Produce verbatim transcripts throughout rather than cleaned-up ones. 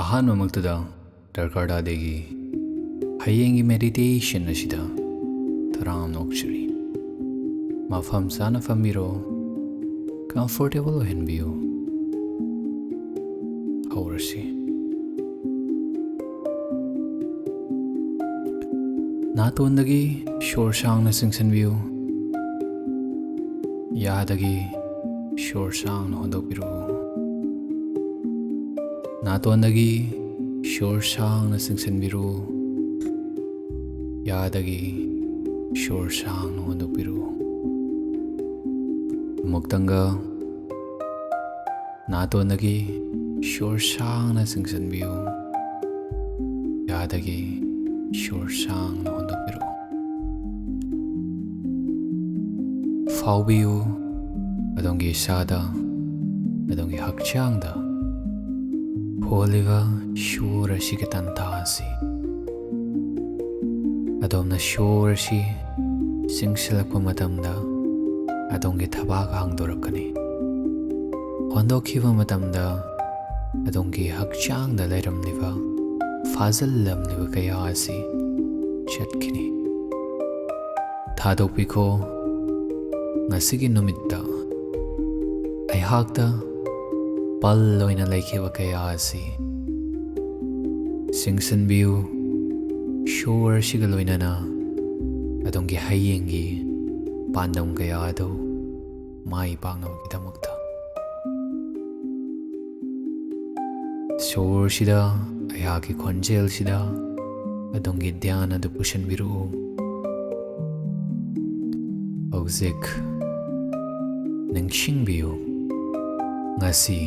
ꯑꯍꯥꯟꯕꯃꯛꯇꯗ ꯗꯔꯀꯥꯔ ꯇꯥꯗꯦꯒꯤ ꯍꯌꯦꯡꯒꯤ meditation ꯑꯁꯤꯗ ꯇꯔꯥꯝꯅ ꯑꯣꯛꯆꯔꯤ꯫ ꯃꯐꯝ ꯆꯥꯅ ꯐꯝꯕꯤꯔꯣ, comfortable ꯑꯣꯏꯍꯟꯕꯤꯌꯨ꯫ ꯍꯧꯔꯁꯤ꯫ ꯅꯥꯇꯣꯟꯗꯒꯤ ꯁꯣꯔ ꯁꯥꯡꯅ ꯆꯤꯡꯁꯤꯟꯕꯤꯌꯨ꯫ ꯌꯥꯗꯒꯤ ꯁꯣꯔ ꯁꯥꯡꯅ ꯍꯣꯟꯗꯣꯛꯄꯤꯔꯛꯎ꯫ ꯅꯥꯇꯣꯟꯗꯒꯤ ꯁꯣꯔ ꯁꯥꯡꯅ ꯆꯤꯡꯁꯤꯟꯕꯤꯔꯨ꯫ ꯌꯥꯗꯒꯤ ꯁꯣꯔ ꯁꯥꯡꯅ ꯍꯣꯟꯗꯣꯛꯄꯤꯔꯨ꯫ ꯑꯃꯨꯛꯇꯪꯒ ꯅꯥꯇꯣꯟꯗꯒꯤ ꯁꯣꯔ ꯁꯥꯡꯅ ꯆꯤꯡꯁꯤꯟꯕꯤꯌꯨ꯫ ꯌꯥꯗꯒꯤ ꯁꯣꯔ ꯁꯥꯡꯅ ꯍꯣꯟꯗꯣꯛꯄꯤꯔꯛꯎ꯫ ꯐꯥꯎꯕꯤꯌꯨ, ꯑꯗꯣꯝꯒꯤ ꯏꯁꯥꯗ, ꯑꯗꯣꯝꯒꯤ ꯍꯛꯆꯥꯡꯗ ꯍꯣꯜꯂꯤꯕ ꯁꯣꯔ ꯑꯁꯤꯒꯤ ꯇꯥꯟꯊꯥ ꯑꯁꯤ꯫ ꯑꯗꯣꯝꯅ ꯁꯣꯔ ꯑꯁꯤ ꯆꯤꯡꯁꯤꯜꯂꯛꯄ ꯃꯇꯝꯗ ꯑꯗꯣꯝꯒꯤ ꯊꯕꯥꯛ ꯍꯥꯡꯗꯣꯔꯛꯀꯅꯤ꯫ ꯍꯣꯟꯗꯣꯛꯈꯤꯕ ꯃꯇꯝꯗ ꯑꯗꯣꯝꯒꯤ ꯍꯛꯆꯥꯡꯗ ꯂꯩꯔꯝꯂꯤꯕ ꯐꯥꯖꯤꯜꯂꯝꯂꯤꯕ ꯀꯌꯥ ꯑꯁꯤ ꯆꯠꯈꯤꯅꯤ꯫ ꯊꯥꯗꯣꯛꯄꯤꯈꯣ꯫ ꯉꯁꯤꯒꯤ ꯅꯨꯃꯤꯠꯇ ꯑꯩꯍꯥꯛꯇ ꯄꯜ ꯑꯣꯏꯅ ꯂꯩꯈꯤꯕ ꯀꯌꯥ ꯑꯁꯤ ꯆꯤꯡꯁꯤꯟꯕꯤꯌꯨ꯫ ꯁꯣꯔ ꯑꯁꯤꯒ ꯂꯣꯏꯅꯅ ꯑꯗꯣꯝꯒꯤ ꯍꯌꯦꯡꯒꯤ ꯄꯥꯟꯗꯝ ꯀꯌꯥ ꯑꯗꯨ ꯃꯥꯏ ꯄꯥꯛꯅꯕꯒꯤꯗꯃꯛꯇ꯫ ꯁꯣꯔꯁꯤꯗ, ꯑꯩꯍꯥꯛꯀꯤ ꯈꯣꯟꯖꯦꯜꯁꯤꯗ ꯑꯗꯣꯝꯒꯤ ꯙ꯭ꯌꯥꯟ ꯑꯗꯨ ꯄꯨꯁꯤꯟꯕꯤꯔꯛꯎ꯫ ꯍꯧꯖꯤꯛ ꯅꯤꯡꯁꯤꯡꯕꯤꯌꯨ, ꯉꯁꯤ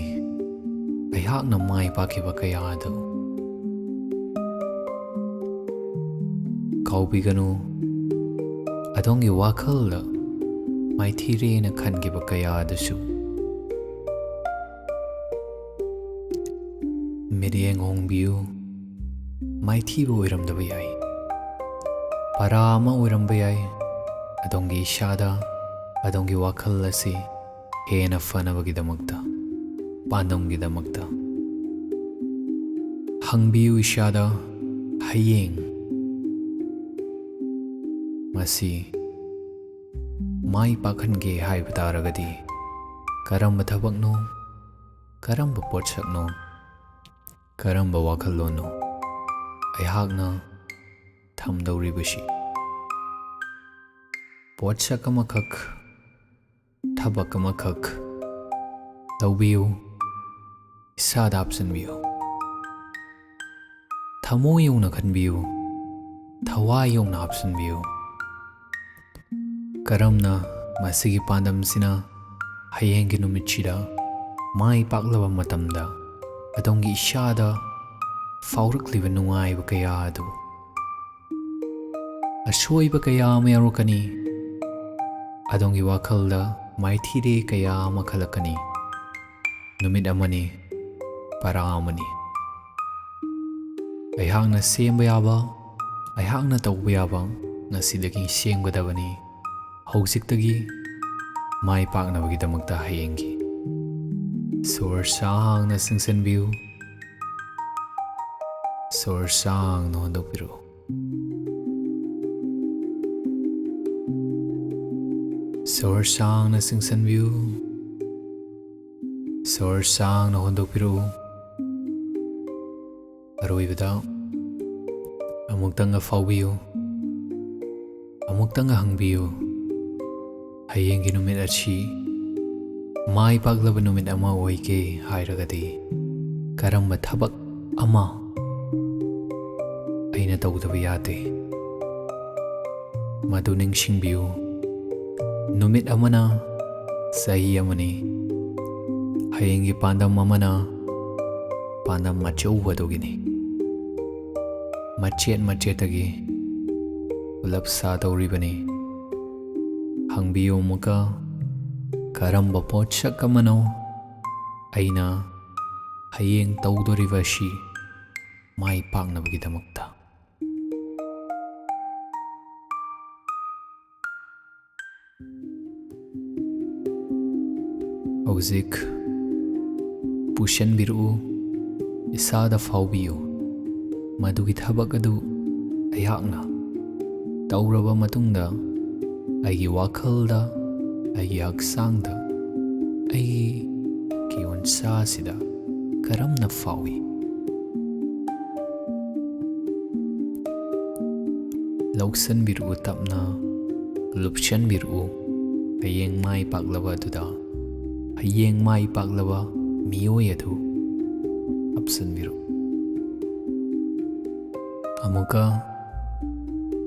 ꯑꯩꯍꯥꯛꯅ ꯃꯥꯏ ꯄꯥꯛꯈꯤꯕ ꯀꯌꯥ ꯑꯗꯨ꯫ ꯀꯥꯎꯕꯤꯒꯅꯨ, ꯑꯗꯣꯝꯒꯤ ꯋꯥꯈꯜꯗ ꯃꯥꯏꯊꯤꯔꯦꯅ ꯈꯟꯈꯤꯕ ꯀꯌꯥ ꯑꯗꯨꯁꯨ꯫ ꯃꯤꯠꯌꯦꯡ ꯍꯣꯡꯕꯤꯌꯨ, ꯃꯥꯏꯊꯤꯕ ꯑꯣꯏꯔꯝꯗꯕ ꯌꯥꯏ, ꯄꯔꯥ ꯑꯃ ꯑꯣꯏꯔꯝꯕ ꯌꯥꯏ꯫ ꯑꯗꯣꯝꯒꯤ ꯏꯁꯥꯗ ꯑꯗꯣꯝꯒꯤ ꯋꯥꯈꯜ ꯑꯁꯤ ꯍꯦꯟꯅ ꯐꯅꯕꯒꯤꯗꯃꯛꯇ, ꯄꯥꯟꯗꯝꯒꯤꯗꯃꯛꯇ꯫ ꯍꯪꯕꯤꯌꯨ ꯏꯁꯥꯗ, ꯍꯌꯦꯡ ꯃꯁꯤ ꯃꯥꯏ ꯄꯥꯛꯍꯟꯒꯦ ꯍꯥꯏꯕ ꯇꯥꯔꯒꯗꯤ, ꯀꯔꯝꯕ ꯊꯕꯛꯅꯣ, ꯀꯔꯝꯕ ꯄꯣꯠꯁꯛꯅꯣ, ꯀꯔꯝꯕ ꯋꯥꯈꯜꯂꯣꯟꯅꯣ ꯑꯩꯍꯥꯛꯅ ꯊꯝꯗꯧꯔꯤꯕꯁꯤ? ꯄꯣꯠꯁꯛ ꯑꯃꯈꯛ, ꯊꯕꯛ ꯑꯃꯈꯛ ꯇꯧꯕꯤꯌꯨ, ꯏꯁꯥꯗ ꯍꯥꯞꯆꯤꯟꯕꯤꯌꯨ꯫ ꯊꯃꯣꯏ ꯌꯧꯅ ꯈꯟꯕꯤꯌꯨ, ꯊꯋꯥꯏ ꯌꯧꯅ ꯍꯥꯞꯆꯤꯟꯕꯤꯌꯨ꯫ ꯀꯔꯝꯅ ꯃꯁꯤꯒꯤ ꯄꯥꯟꯗꯝꯁꯤꯅ ꯍꯌꯦꯡꯒꯤ ꯅꯨꯃꯤꯠꯁꯤꯗ ꯃꯥꯏ ꯄꯥꯛꯂꯕ ꯃꯇꯝꯗ ꯑꯗꯣꯝꯒꯤ ꯏꯁꯥꯗ ꯐꯥꯎꯔꯛꯂꯤꯕ ꯅꯨꯡꯉꯥꯏꯕ ꯀꯌꯥ ꯑꯗꯨ, ꯑꯁꯣꯏꯕ ꯀꯌꯥ ꯑꯃ ꯌꯥꯎꯔꯛꯀꯅꯤ꯫ ꯑꯗꯣꯝꯒꯤ ꯋꯥꯈꯜꯗ ꯃꯥꯏꯊꯤꯔꯦ ꯀꯌꯥ ꯑꯃ ꯈꯜꯂꯛꯀꯅꯤ꯫ ꯅꯨꯃꯤꯠ ꯑꯃꯅꯤ, ꯄꯔꯥ ꯑꯃꯅꯤ꯫ ꯑꯩꯍꯥꯛꯅ ꯁꯦꯝꯕ ꯌꯥꯕ, ꯑꯩꯍꯥꯛꯅ ꯇꯧꯕ ꯌꯥꯕ ꯉꯁꯤꯗꯒꯤ ꯁꯦꯝꯒꯗꯕꯅꯤ꯫ ꯍꯧꯖꯤꯛꯇꯒꯤ ꯃꯥꯏ ꯄꯥꯛꯅꯕꯒꯤꯗꯃꯛꯇ ꯍꯌꯦꯡꯒꯤ꯫ ꯁꯣꯔ ꯁꯥꯡꯅ ꯆꯤꯡꯁꯤꯟꯕꯤꯌꯨ꯫ ꯁꯣꯔ ꯁꯥꯡꯅ ꯍꯣꯟꯗꯣꯛꯄꯤꯔꯛꯎ꯫ ꯁꯣꯔ ꯁꯥꯡꯅ ꯆꯤꯡꯁꯤꯟꯕꯤꯌꯨ꯫ ꯁꯣꯔ ꯁꯥꯡꯅ ꯍꯣꯟꯗꯣꯛꯄꯤꯔꯛꯎ꯫ ꯑꯔꯣꯏꯕꯗ ꯑꯃꯨꯛꯇꯪꯒ ꯐꯥꯎꯕꯤꯌꯨ, ꯑꯃꯨꯛꯇꯪꯒ ꯍꯪꯕꯤꯌꯨ, ꯍꯌꯦꯡꯒꯤ ꯅꯨꯃꯤꯠ ꯑꯁꯤ ꯃꯥꯏ ꯄꯥꯛꯂꯕ ꯅꯨꯃꯤꯠ ꯑꯃ ꯑꯣꯏꯒꯦ ꯍꯥꯏꯔꯒꯗꯤ ꯀꯔꯝꯕ ꯊꯕꯛ ꯑꯃ ꯑꯩꯅ ꯇꯧꯗꯕ ꯌꯥꯗꯦ? ꯃꯗꯨ ꯅꯤꯡꯁꯤꯡꯕꯤꯌꯨ, ꯅꯨꯃꯤꯠ ꯑꯃꯅ ꯆꯍꯤ ꯑꯃꯅꯤ, ꯍꯌꯦꯡꯒꯤ ꯄꯥꯟꯗꯝ ꯑꯃꯅ ꯄꯥꯟꯗꯝ ꯑꯆꯧꯕꯗꯨꯒꯤꯅꯤ꯫ ꯃꯆꯦꯠ ꯃꯆꯦꯠꯇꯒꯤ ꯄꯨꯂꯞ ꯁꯥꯗꯧꯔꯤꯕꯅꯤ꯫ ꯍꯪꯕꯤꯌꯨ ꯑꯃꯨꯛꯀ, ꯀꯔꯝꯕ ꯄꯣꯠꯁꯛ ꯑꯃꯅꯣ ꯑꯩꯅ ꯍꯌꯦꯡ ꯇꯧꯗꯣꯔꯤꯕ ꯑꯁꯤ ꯃꯥꯏ ꯄꯥꯛꯅꯕꯒꯤꯗꯃꯛꯇ? ꯍꯧꯖꯤꯛ ꯄꯨꯁꯟꯕꯤꯔꯛꯎ, ꯏꯁꯥꯗ ꯐꯥꯎꯕꯤꯌꯨ, ꯃꯗꯨꯒꯤ ꯊꯕꯛ ꯑꯗꯨ ꯑꯩꯍꯥꯛꯅ ꯇꯧꯔꯕ ꯃꯇꯨꯡꯗ ꯑꯩꯒꯤ ꯋꯥꯈꯜꯗ, ꯑꯩꯒꯤ ꯍꯛꯆꯥꯡꯗ, ꯑꯩꯒꯤ ꯎꯟꯁꯥꯁꯤꯗ ꯀꯔꯝꯅ ꯐꯥꯎꯏ? ꯂꯧꯁꯟꯕꯤꯔꯛꯎ ꯇꯞꯅ, ꯂꯨꯞꯁꯟꯕꯤꯔꯛꯎ ꯍꯌꯦꯡ ꯃꯥꯏ ꯄꯥꯛꯂꯕ ꯑꯗꯨꯗ꯫ ꯍꯌꯦꯡ ꯃꯥꯏ ꯄꯥꯛꯂꯕ ꯃꯤꯑꯣꯏ ꯑꯗꯨ ꯍꯥꯞꯆꯤꯟꯕꯤꯔꯛꯎ꯫ ꯑꯃꯨꯛꯀ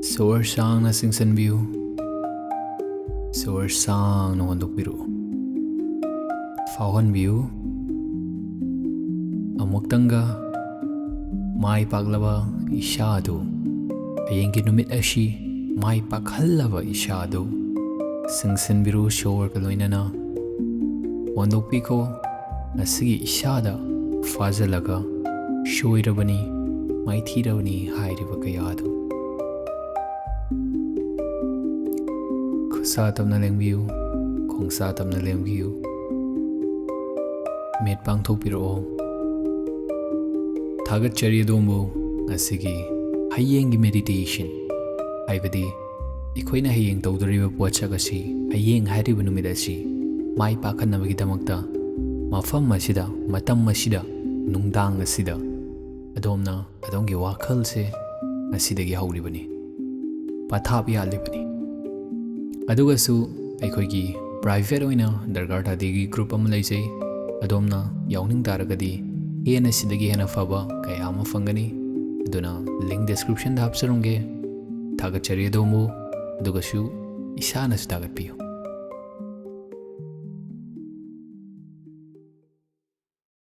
ꯁꯣꯔ ꯁꯥꯡꯅ ꯆꯤꯡꯁꯤꯟꯕꯤꯌꯨ, ꯁꯣꯔ ꯁꯥꯡꯅ ꯍꯣꯟꯗꯣꯛꯄꯤꯔꯛꯎ, ꯐꯥꯎꯍꯟꯕꯤꯌꯨ꯫ ꯑꯃꯨꯛꯇꯪꯒ ꯃꯥꯏ ꯄꯥꯛꯂꯕ ꯏꯁꯥ ꯑꯗꯨ, ꯍꯌꯦꯡꯒꯤ ꯅꯨꯃꯤꯠ ꯑꯁꯤ ꯃꯥꯏ ꯄꯥꯛꯍꯜꯂꯕ ꯏꯁꯥ ꯑꯗꯨ ꯆꯤꯡꯁꯤꯟꯕꯤꯔꯨ ꯁꯣꯔꯒ ꯂꯣꯏꯅꯅ꯫ ꯍꯣꯟꯗꯣꯛꯄꯤꯈꯣ꯫ ꯉꯁꯤꯒꯤ ꯏꯁꯥꯗ ꯐꯥꯖꯤꯜꯂꯒ ꯁꯣꯏꯔꯕꯅꯤ, ꯃꯥꯏꯊꯤꯔꯕꯅꯤ ꯍꯥꯏꯔꯤꯕ ꯀꯌꯥ ꯑꯗꯨ꯫ ꯈꯨꯠꯁꯥ ꯇꯞꯅ ꯂꯦꯡꯕꯤꯌꯨ, ꯈꯣꯡꯁꯥ ꯇꯞꯅ ꯂꯦꯡꯕꯤꯌꯨ꯫ ꯃꯤꯠ ꯄꯥꯡꯊꯣꯛꯄꯤꯔꯛꯑꯣ꯫ ꯊꯥꯒꯠꯆꯔꯤ ꯑꯗꯣꯝꯕꯨ ꯉꯁꯤꯒꯤ ꯍꯌꯦꯡꯒꯤ meditation ꯍꯥꯏꯕꯗꯤ ꯑꯩꯈꯣꯏꯅ ꯍꯌꯦꯡ ꯇꯧꯗꯣꯔꯤꯕ ꯄꯣꯠꯁꯛ ꯑꯁꯤ, ꯍꯌꯦꯡ ꯍꯥꯏꯔꯤꯕ ꯅꯨꯃꯤꯠ ꯑꯁꯤ ꯃꯥꯏ ꯄꯥꯛꯍꯟꯅꯕꯒꯤꯗꯃꯛꯇ ꯃꯐꯝ ꯑꯁꯤꯗ, ꯃꯇꯝ ꯑꯁꯤꯗ, ꯅꯨꯡꯗꯥꯡ ꯑꯁꯤꯗ ꯑꯗꯣꯝꯅ ꯑꯗꯣꯝꯒꯤ ꯋꯥꯈꯜꯁꯦ ꯉꯁꯤꯗꯒꯤ ꯍꯧꯔꯤꯕꯅꯤ, ꯄꯊꯥꯞ ꯌꯥꯜꯂꯤꯕꯅꯤ꯫ ꯑꯗꯨꯒꯁꯨ ꯑꯩꯈꯣꯏꯒꯤ private ꯑꯣꯏꯅ ꯗꯔꯀꯥꯔ ꯇꯥꯗꯦꯒꯤ group ꯑꯃ ꯂꯩꯖꯩ꯫ ꯑꯗꯣꯝꯅ ꯌꯥꯎꯅꯤꯡ ꯇꯥꯔꯒꯗꯤ ꯍꯦꯟꯅ ꯁꯤꯗꯒꯤ ꯍꯦꯟꯅ ꯐꯕ ꯀꯌꯥ ꯑꯃ ꯐꯪꯒꯅꯤ꯫ ꯑꯗꯨꯅ link descriptionꯗ ꯍꯥꯞꯆꯔꯝꯒꯦ꯫ ꯊꯥꯒꯠꯆꯔꯤ ꯑꯗꯣꯝꯕꯨ, ꯑꯗꯨꯒꯁꯨ ꯏꯁꯥꯅꯁꯨ ꯊꯥꯒꯠꯄꯤꯌꯨ꯫